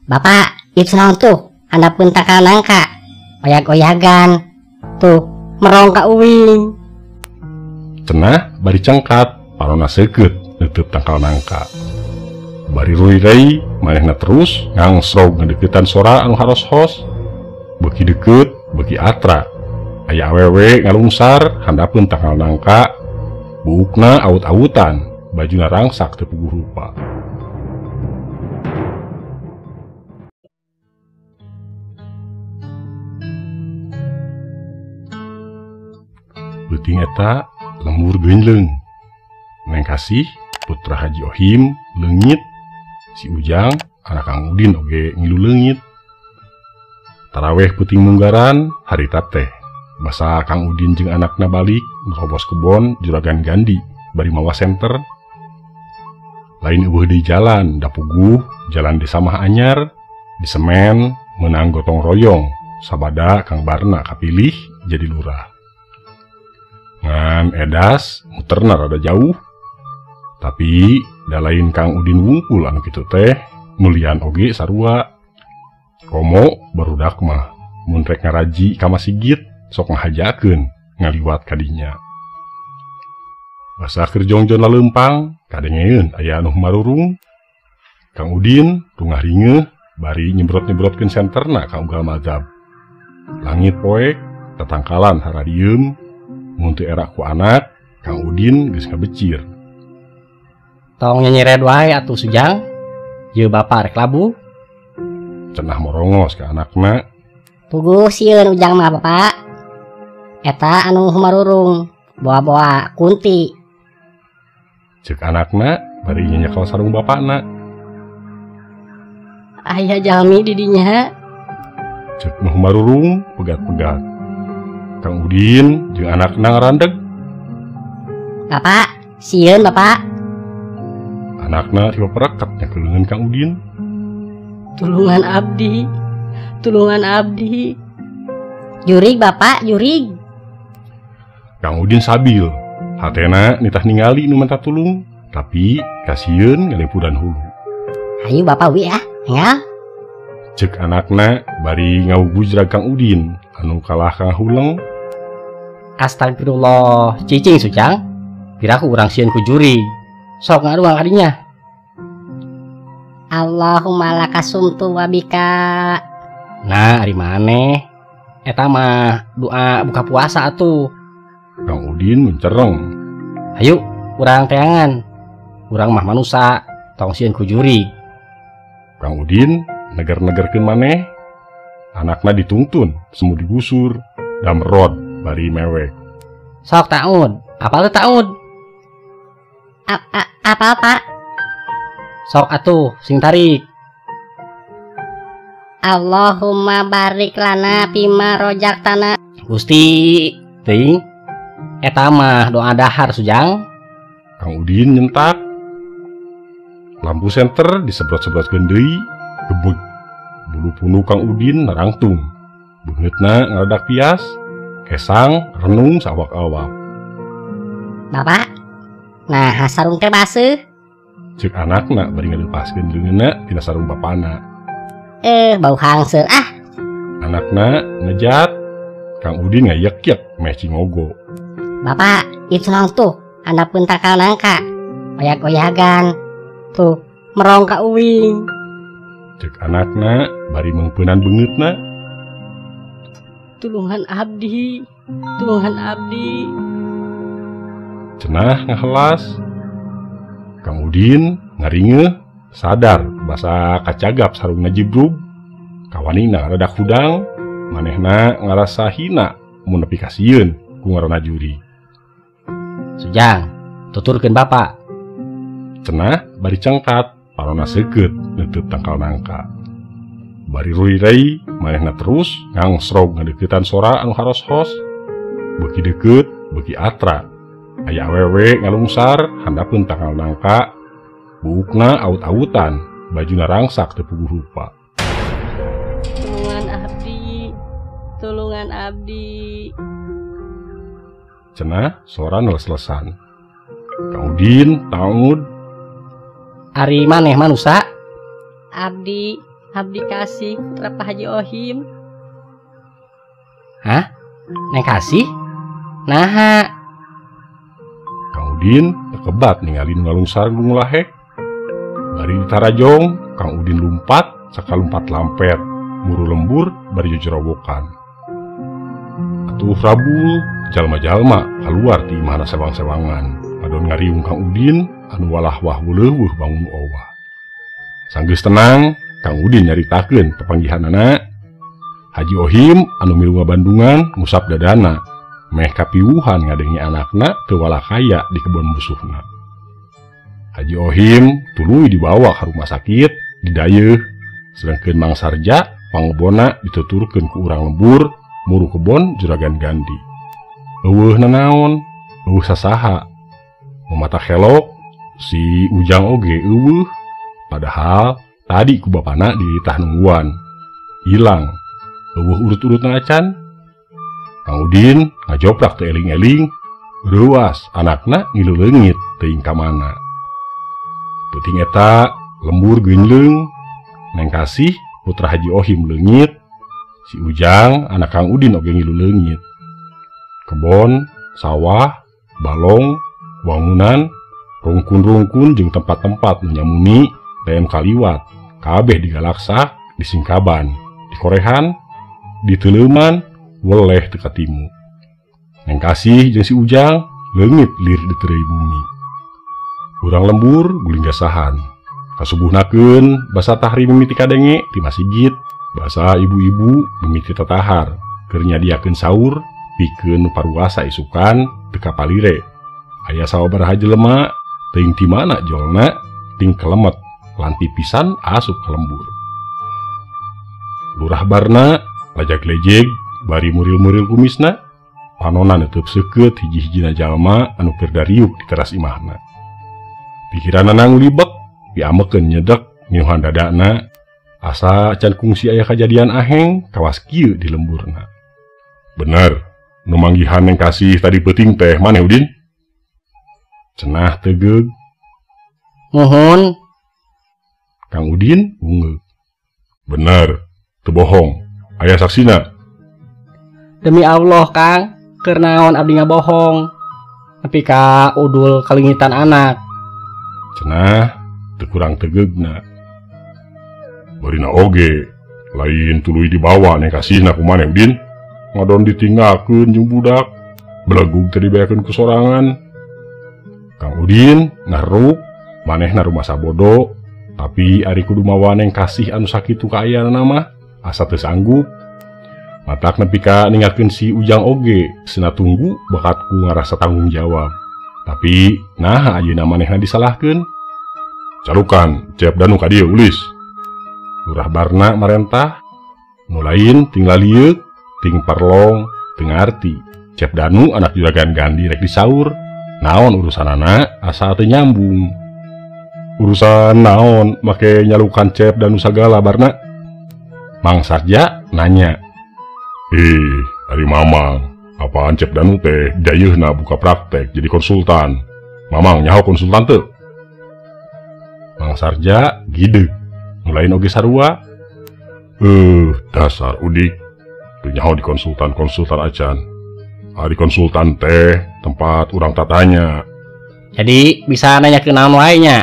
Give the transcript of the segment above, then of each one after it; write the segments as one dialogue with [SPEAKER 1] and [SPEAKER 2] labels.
[SPEAKER 1] Bapak, itu naon tuh? Handapeun tangkal nangka. Oyag-oyagan. Tuh, merong ka uing.
[SPEAKER 2] Cenah bari cengkat, parona seukeut neuteub tangkal nangka. Bari ruirei, manehna terus ngangsrog ngadeuketan sora anu haros-hos. Beuki deukeut, beuki atra. Aya awewe ngalungsar handapeun tangkal nangka. Buukna awut-awutan, bajuna rangsak teu puguh rupa. Beuting eta lembur geunleung. Neng Kasih, putra Haji Ohim, leungit. Si Ujang, anak Kang Udin oge ngilu leungit. Taraweh peuting munggaran harita teh. Basa Kang Udin jeung anakna balik nerobos kebon juragan Gandi bari mawa senter. Lain eueuh deui jalan, da puguh jalan desa mah anyar, disemen meunang gotong royong sabada Kang Barna kapilih jadi lurah. Ngan edas muterna rada jauh. Tapi da lain Kang Udin wungkul anu kitu teh, mulian oge sarua. Komo barudak mah mun rek ngaraji ka masigit sok ngahajakeun ngaliwat kadinya. Basa keur jongjon laleumpang kadengeun aya anu marurung. Kang Udin rungah ringeuh bari nyebrot-nyebrotkeun senterna ka unggal mazhab. Langit poek tatangkalan haradieum. Mun teu era ku anak, Kang Udin geus ngabecir.
[SPEAKER 3] Tong nyenyered wae atuh Sujang. Ieu bapa rek labuh.
[SPEAKER 2] Cenah morongos ka anakna.
[SPEAKER 1] Puguh sieun Ujang mah bapak. Eta anu humarurung, boa-boa kunti.
[SPEAKER 2] Ceuk anakna bari nyekel sarung bapakna.
[SPEAKER 1] Aya jalmi di dinya.
[SPEAKER 2] Ceuk nu humarurung pegat-pegat. Kang Udin jeung anakna ngarandeg.
[SPEAKER 1] Bapak, sieun bapak.
[SPEAKER 2] Anakna tiba perekat nyekel leungeun Kang Udin.
[SPEAKER 1] Tulungan abdi, tulungan abdi. Jurig bapak, jurig.
[SPEAKER 2] Kang Udin sabil, hatena nitah ningali nu menta tulung, tapi kasieun ngalempuran hulu.
[SPEAKER 1] Hayu bapak wi ah, enggal.
[SPEAKER 2] Ceuk anakna bari ngawugujrag Kang Udin anu kalah kang huleng.
[SPEAKER 3] Astagfirullah, cicing Sujang. Piraku urang sieun ku jurig. Sok ngaruang kadinya.
[SPEAKER 1] Allahumma lakasumtu wabika.
[SPEAKER 3] Nah, ari maneh. Eta mah doa buka puasa atuh.
[SPEAKER 2] Kang Udin mencereng.
[SPEAKER 3] Hayu, urang teangan. Urang mah manusa, tong sieun ku jurig.
[SPEAKER 2] Kang Udin neger-negerkeun maneh. Anakna dituntun, semu digusur, damrod bari mewek.
[SPEAKER 3] Sok taud, apal teu taud?
[SPEAKER 1] Apal Pak?
[SPEAKER 3] Sok atuh, sing tarik.
[SPEAKER 1] Allahumma barik lana fima rojaktana.
[SPEAKER 3] Gusti, teuing. Eta mah doa dahar Sujang.
[SPEAKER 2] Kang Udin nyentak. Lampu senter disebrot-sebrotkeun deui, gebeg. Bulu punu Kang Udin narangtung. Beungeutna ngaradak pias, kesang renung sawak-awak.
[SPEAKER 1] Bapak, nah sarung teh baseuh.
[SPEAKER 2] Ceuk anakna bari ngaleupaskeun leungeunna tina sarung bapana.
[SPEAKER 1] Bau hangseur ah.
[SPEAKER 2] Anakna ngejat, Kang Udin ngayek-yek meh cingogo.
[SPEAKER 1] Bapak, itu naon tuh? Handapeun tangkal nangka. Oyag-oyagan. Tuh, merong ka uing.
[SPEAKER 2] Ceuk anakna bari meungpeunan beungeutna.
[SPEAKER 1] Tulungan abdi, tulungan abdi.
[SPEAKER 2] Cenah ngahelas. Kang Udin ngaringeuh sadar basa kacagap sarungna jibrug. Kawanina rada hudang, manehna ngarasa hina mun nepi ka sieun ku ngaranna juri.
[SPEAKER 3] Sujang, tuturkeun bapak.
[SPEAKER 2] Cenah bari cengkat, parona seukeut neuteub tangkal nangka. Bari ruirei, manehna terus ngangsrog ngadeuketan sora anu haros-hos. Beuki deukeut, beuki atra. Aya awewe ngalungsar handapeun tangkal nangka. Buukna awut-awutan, bajuna rangsak teu puguh rupa.
[SPEAKER 1] Tulungan abdi, tulungan abdi.
[SPEAKER 2] Cenah sora neles-lesan. Kang Udin taud.
[SPEAKER 3] Ari maneh manusa?
[SPEAKER 1] Abdi Abdi Kasih putra Pak Haji Ohim. Hah? Neng Kasih? Naha?
[SPEAKER 2] Kang Udin tekebat ningali nu ngalungsar nu ngulahek. Bari ditarajong, Kang Udin lumpat, sakalumpat lampet, muru lembur bari jojorowokan. Atuh rabul, jalma-jalma kaluar ti imahna sewang-sewangan. Adon ngariung Kang Udin anu walah wah wuleuweuh bangun owah. Sanggeus tenang, Kang Udin nyaritakeun pepanggihanana. Haji Ohim anu milu ngabandungan ngusap dadana, meh kapiwuhan ngadenge anakna teu walakaya di kebon musuhna. Haji Ohim tuluy dibawa ka rumah sakit, didayeuh, sedangkeun Mang Sarja pangebona dituturkeun ku urang lembur, muru kebon juragan Gandhi. Eueuh nanaon, eueuh sasaha. Memata kelok si Ujang oge eueuh, padahal tadi ku bapana dititah nungguan. Hilang, eueuh urut-urutna acan. Kang Udin ngajoprak teu eling-eling, reuas anakna ngilu leungit teuing ka mana. Peuting eta lembur geunleung, Neng Kasih putra Haji Ohim leungit, si Ujang anak Kang Udin oge ngilu leungit. Kebon, sawah, balong, wangunan, rungkun-rungkun jeung tempat-tempat nu nyamuni lain kaliwat, kabeh digalaksak, disingkaban, dikorehan, diteuleuman, weleh teu katimu. Neng Kasih jeung si Ujang leungit lir ditereuy bumi. Urang lembur guling gasahan. Kasubuhnakeun basa tahri mimiti kadenge ti masigit, basa ibu-ibu mimiti tatahar keur nyadiakeun sahur pikeun nu paruasa isukan teu kapalire. Aya sababaraha jelema teuing ti mana jolna ting kelemet lanti pisan asup ka lembur. Lurah Barna lajag-lejeg bari muril-muril kumisna, panona neuteub seukeut hiji-hijina jalma anu keur dariuk di teras imahna. Pikiranana ngulibek, piamekeun nyedek ngiuhan dadana, asa can kungsi aya kajadian aheng kawas kieu di lemburna. Bener, nu manggihan Neng Kasih tadi peuting teh maneh Udin? Cenah tegeug.
[SPEAKER 1] Muhun.
[SPEAKER 2] Kang Udin ungeuk. Bener, teu bohong. Aya saksina.
[SPEAKER 3] Demi Allah, Kang, keur naon abdi ngabohong. Nepi ka udul kalengitan anak.
[SPEAKER 2] Cenah teu kurang tegeugna. Barina oge lain tuluy dibawa Neng Kasihna ku maneh Udin. Ngadon ditinggalkeun jeung budak, belegug teh dibeakeun ku sorangan. Kang Udin ngaruk manehna rumasa bodo, tapi ari kudu mawa Neng Kasih anu sakitu kaayana mah asa teu sanggup. Matak nepi ka ninggalkeun si Ujang oge, sena tunggu bakat ku ngarasa tanggung jawab. Tapi naha ayeuna manehna disalahkeun? Calukan Cep Danu ka dieu ulis. Lurah Barna marentah, nu lain ting lalieuk, ting parlong, teu ngarti. Cep Danu anak juragan Gandhi rek disaur. Naon urusanana asa teu nyambung. Urusan naon make nyalukan Cep Danu sagala Barna? Mang Sarja nanya. Ih, ari Mamang, apaan Cep Danu teh dayeuhna buka praktek jadi konsultan. Mamang nyaho konsultan teu? Mang Sarja gideg, nu lain oge sarua. Dasar udik, teu nyaho di konsultan-konsultan acan. Ari konsultan teh tempat urang tatanya.
[SPEAKER 3] Jadi bisa nanya ke naon wae nya?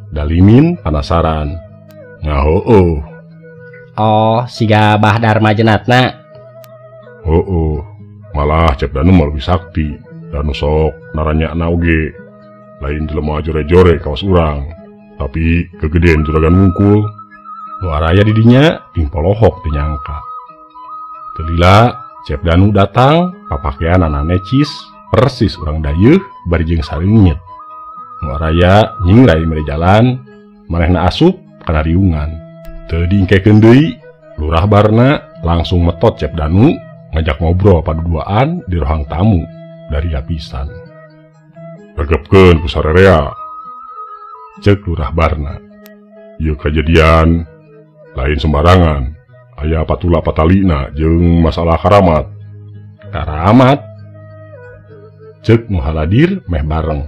[SPEAKER 2] Dalimin penasaran. Nyaho oh.
[SPEAKER 3] Oh, siga Bah Dharma Jenatna.
[SPEAKER 2] Oh, malah Cep Danu mah lebih sakti. Danu sok naranyana oge. Lain jelema jore-jore kawas urang, tapi kegedean juragan wungkul. Nu araya di dinya ting polohok teu nyangka. Teu lila Cep Danu datang, papakeanana necis, persis urang dayeuh bari jeung sareungit. Nu araya nyingrai mere jalan, manehna asup kana riungan. Teu diingkekeun deui, Lurah Barna langsung metot Cep Danu ngajak ngobrol paduduaan di rohang tamu dari lapisan. Regepkeun ku sarerea. Cek Lurah Barna. Ieu kajadian lain sembarangan. Aya patula patalina jeung masalah karamat. Karamat? Cek nu haladir meh bareng.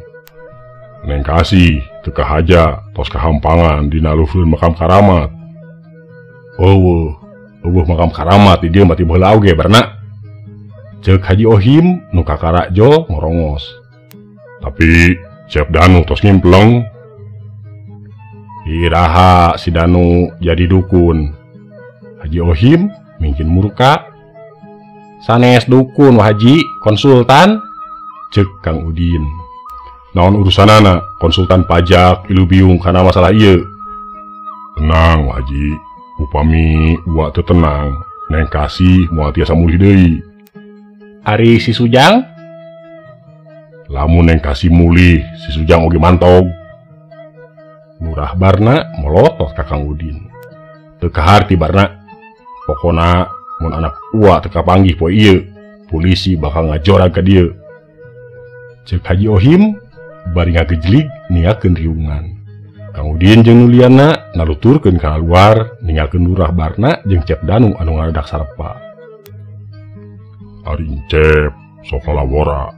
[SPEAKER 2] Neng Kasih teu kahaja tos kahampangan dina luhureun makam karamat. Eueuh, eueuh makam karamat di dieu mah ti baheula oge Barna. Ceuk Haji Ohim nu kakara jol ngorongos. Tapi Cep Danu tos ngimpleng. Iraha si Danu jadi dukun. Haji Ohim mingkin murka. Sanes dukun Wah Haji, konsultan. Ceuk Kang Udin. Naon urusanana konsultan pajak ilu biung kana masalah ieu. Tenang Wah Haji, upami uwa teu tenang, Neng Kasih moal tiasa mulih deui.
[SPEAKER 3] Ari si Sujang?
[SPEAKER 2] Lamun Neng Kasih mulih, si Sujang oge mantog. Lurah Barna molotot ka Kang Udin. Teu kaharti Barna. Pokona mun anak uwa teu kapanggih poe ieu, polisi bakal ngajorag ka dieu. Ceuk Haji Ohim bari ngagejlig ningakeun riungan. Kang Udin jeung Nuliana naluturkeun ka luar ninggalkeun Lurah Barna jeung Cep Danu anu ngaradak sarepa. Ari Cep sok lalawora,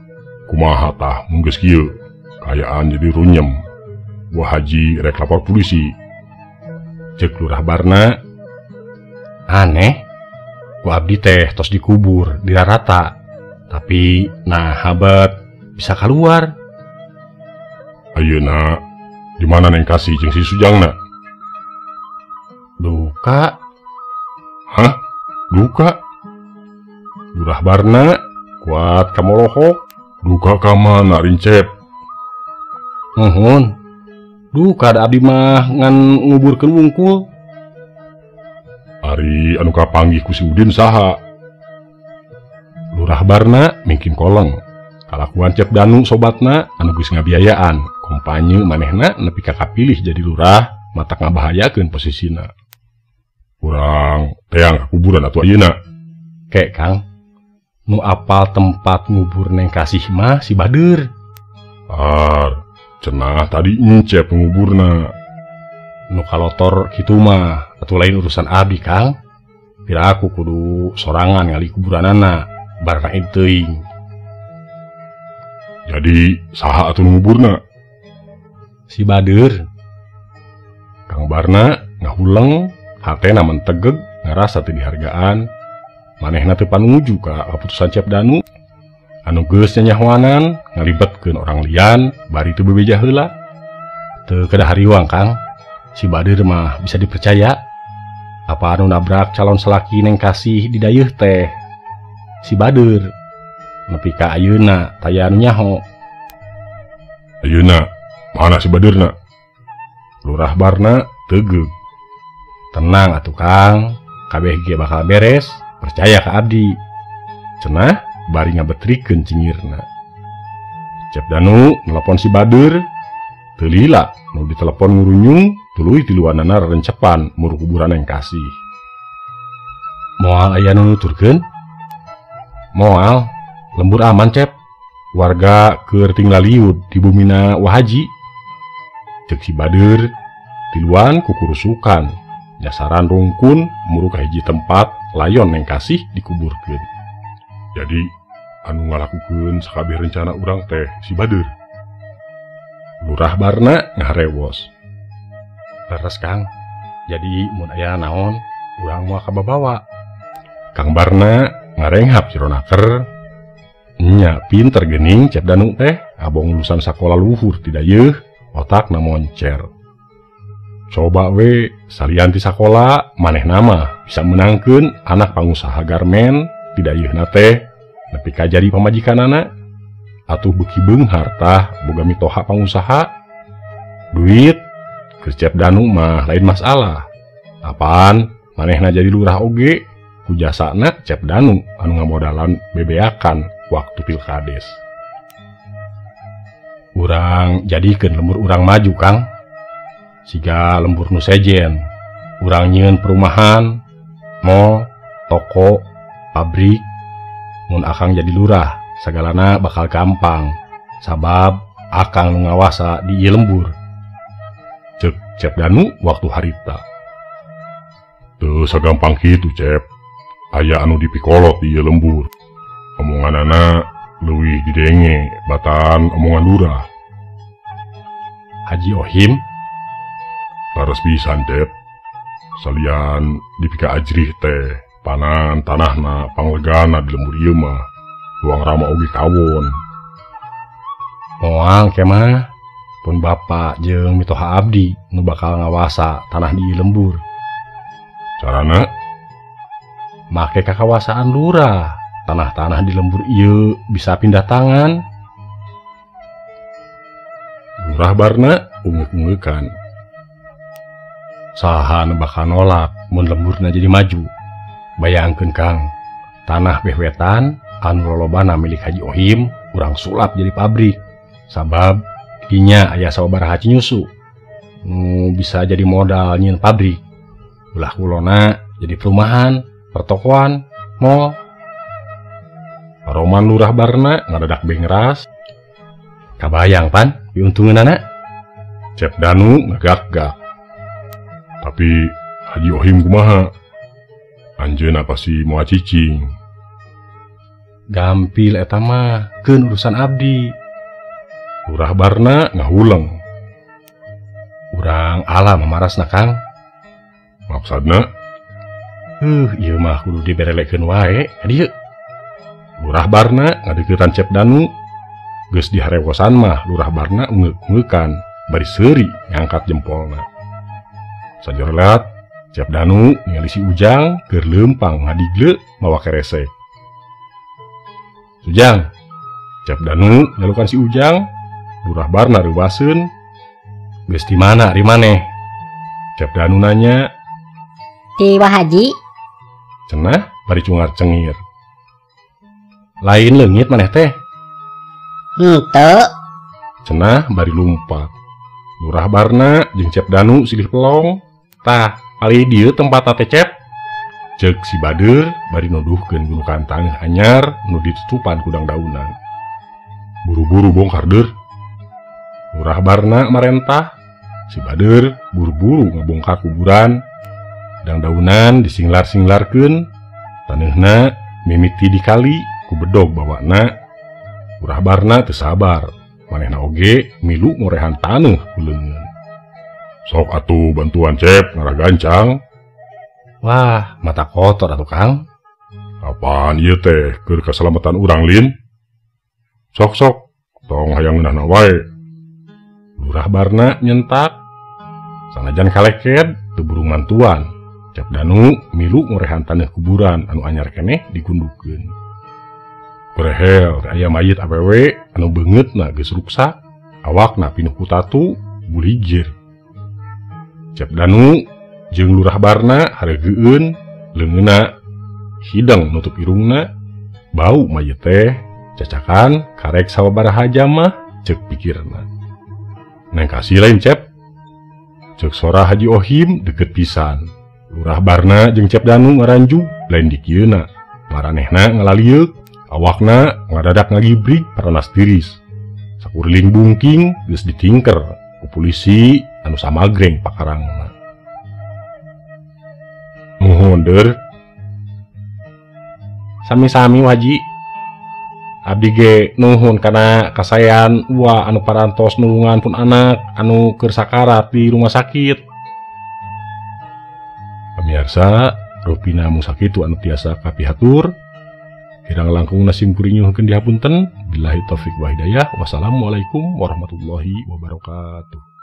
[SPEAKER 2] kumaha tah mun geus kieu, kaayaan jadi runyem. Wah Haji rek lapor polisi.
[SPEAKER 3] Ceuk Lurah Barna, aneh, ku abdi teh tos dikubur dirarata, tapi nah habat bisa keluar.
[SPEAKER 2] Ayeuna di mana Neng Kasih jeung si Sujangna?
[SPEAKER 3] Duka.
[SPEAKER 2] Hah? Duka? Lurah Barna kuat kamolohok. Duka ka mana Rincep?
[SPEAKER 3] Nuhun. Duka da abdi mah ngan nguburkeun wungkul.
[SPEAKER 2] Ari anu kapanggih ku si Udin saha?
[SPEAKER 3] Lurah Barna mingkin koleng. Kalakuan Cep Danu sobatna anu geus ngabiayaan kompanye manehna nepi ka kapilih jadi lurah matak ngabahayakeun posisina.
[SPEAKER 2] Urang teang ka kuburan atuh ayeuna.
[SPEAKER 3] Kek Kang, nu apal tempat ngubur Neng Kasih mah si Bader.
[SPEAKER 2] Ar, cenah tadi Encep nguburna.
[SPEAKER 3] Nu kalotor kitu mah atuh lain urusan abdi Kang. Pira aku kudu sorangan ngali kuburanana barang teuing.
[SPEAKER 2] Jadi saha atuh nguburna?
[SPEAKER 3] Si Bader.
[SPEAKER 2] Kang Barna ngahuleng, hatena mentegeg, ngarasa teu dihargaan. Manehna teu panuju ka kaputusan Cep Danu. Anu geus nyanyahoanan ngalibetkeun orang lian bari teu bebeja heula.
[SPEAKER 3] Teu kedah hariwang Kang. Si Bader mah bisa dipercaya. Apa anu nabrak calon salaki Neng Kasih di dayeuh teh si Bader. Nepi ka ayeuna taya anu nyaho.
[SPEAKER 2] Ayeuna mana si Baderna? Lurah Barna tegeug.
[SPEAKER 3] Tenang atuh Kang, kabeh ge bakal beres, percaya ka abdi.
[SPEAKER 2] Cenah bari ngabetrikeun cingirna. Cep Danu nelepon si Bader. Teu lila nu ditelepon ngurunyung, tuluy tiluanana rencepan muru kuburan Neng Kasih.
[SPEAKER 3] Moal aya nu nuturkeun? Moal. Lembur aman Cep,
[SPEAKER 2] warga keur tinggal liud di bumina Wah Haji. Ceuk si Bader tiluan kukurusukan, nyasaran rungkun muru ka hiji tempat layon Neng Kasih dikuburkeun. Jadi anu ngalakukeun sakabeh rencana urang teh si Bader. Lurah Barna ngaharewos.
[SPEAKER 3] Leres Kang, jadi mun aya naon urang moal kababawa.
[SPEAKER 2] Kang Barna ngarenghap cironaker. Nya pinter gening Cep Danu teh, abong lulusan sakola luhur ti dayeuh, otakna moncer. Coba we salian ti sakola manehna mah bisa meunangkeun anak pangusaha garmen ti dayeuhna teh nepi ka jadi pamajikanana. Atuh beuki beunghar tah boga mitoha pangusaha. Duit keur Cep Danu mah lain masalah. Apaan manehna jadi lurah oge ku jasana Cep Danu anu ngamodalan bebeakan waktu pilkades.
[SPEAKER 3] Urang jadikeun lembur urang maju Kang. Siga lembur nu sejen. Urang nyieun perumahan, mall, toko, pabrik. Mun akang jadi lurah, sagalana bakal gampang. Sabab akang nu ngawasa di ieu lembur.
[SPEAKER 2] Ceuk Cep Danu waktu harita. Teu sagampang kitu Cep. Aya anu dipikolot di ieu lembur. Omonganana leuwih didenge batan omongan lurah.
[SPEAKER 3] Haji Ohim
[SPEAKER 2] Leres pisan Cep. Salian dipika ajrih teh panan tanahna panglegana di lembur ieu mah luang rama oge kawon.
[SPEAKER 3] Moal kemah pun bapak jeung mitoha abdi nu bakal ngawasa tanah di lembur.
[SPEAKER 2] Carana
[SPEAKER 3] make kakawasaan lurah, tanah-tanah di lembur ieu bisa pindah tangan.
[SPEAKER 2] Lurah Barna ungek-ungekan.
[SPEAKER 3] Saha nu bakal nolak mun lemburna jadi maju. Bayangkeun Kang, tanah behwetan anu lolobana milik Haji Ohim urang sulap jadi pabrik. Sabab dinya aya sababaraha nyusu nu bisa jadi modal nyieun pabrik. Ulah kulona jadi perumahan, pertokoan, mall.
[SPEAKER 2] Roman Lurah Barna ngadadak bengras.
[SPEAKER 3] Kabayang pan diuntungeunana.
[SPEAKER 2] Cep Danu ngagak-gak. Tapi Haji Ohim kumaha? Anjeunna pasti moal cicing.
[SPEAKER 3] Gampil eta mah keun urusan abdi.
[SPEAKER 2] Lurah Barna ngahuleng.
[SPEAKER 3] Urang ala mamarasna Kang.
[SPEAKER 2] Maksudna?
[SPEAKER 3] Ieu mah kudu diberelekeun wae ka dieu.
[SPEAKER 2] Lurah Barna ngadeuketan Cep Danu. Geus diharewosan mah Lurah Barna ungeuk-ungeukan bari seuri ngangkat jempolna. Sajorelat Cep Danu ningali si Ujang keur leumpang ngadigle mawa keresek. Ujang, Cep Danu nyalukan si Ujang. Lurah Barna reuwaseun.
[SPEAKER 3] Geus di mana ari maneh?
[SPEAKER 2] Cep Danu nanya.
[SPEAKER 1] Di Wa Haji.
[SPEAKER 2] Cenah bari cungar cengir.
[SPEAKER 3] Lain leungit maneh teh.
[SPEAKER 1] Henteu.
[SPEAKER 2] Cenah bari lumpat. Lurah Barna jeung Cep Danu silih pelong. Tah, ali dieu tempat teh Cep. Ceuk si Bader bari nuduhkeun gunukan taneuh anyar nu ditutupan ku dangdaunan. Buru-buru bongkar deur. Lurah Barna marentah. Si Bader buru-buru ngabongkar kuburan. Dangdaunan disinglar-singlarkeun. Taneuhna mimiti dikali ku bedog bawana. Lurah Barna teu sabar. Manehna oge milu ngorehan taneuh ku leungeun. Sok atuh bantuan Cep ngarah gancang.
[SPEAKER 3] Wah, mata kotor atuh Kang.
[SPEAKER 2] Apaan ieu teh keur kasalamatan urang lin? Sok-sok tong hayang ngeunahna wae.
[SPEAKER 3] Lurah Barna nyentak. Sanajan kaleked teu burung mantuan. Cep Danu milu ngorehan taneuh kuburan anu anyar keneh digundukeun. Brehel teh aya mayit awewe anu beungeutna geus ruksak, awakna pinuh ku tatu, buligir. Cep Danu jeung Lurah Barna hareugeueun, leungeunna hideng nutup irungna, bau mayit teh cacakan karek sababaraha jam mah ceuk pikirna. Neng kasih lain Cep. Ceuk sora Haji Ohim deket pisan. Lurah Barna jeung Cep Danu ngaranjug lain dikieuna. Maranehna ngalalieuk, awakna ngadadak ngagibrig paranas tiris. Sakuriling bungking geus ditingker ku polisi anu samagreng pakarangna. Nuhun deur. Sami-sami Haji. Abdi ge nuhun kana kasayan ua anu parantos nulungan pun anak anu keur sakarat di rumah sakit.
[SPEAKER 2] Pamirsa, rupina mung sakitu anu tiasa kapihatur. Kirang langkung sim kuring nyuhunkeun dihapunten. Billahi taufik wa hidayah. Wassalamualaikum warahmatullahi wabarakatuh.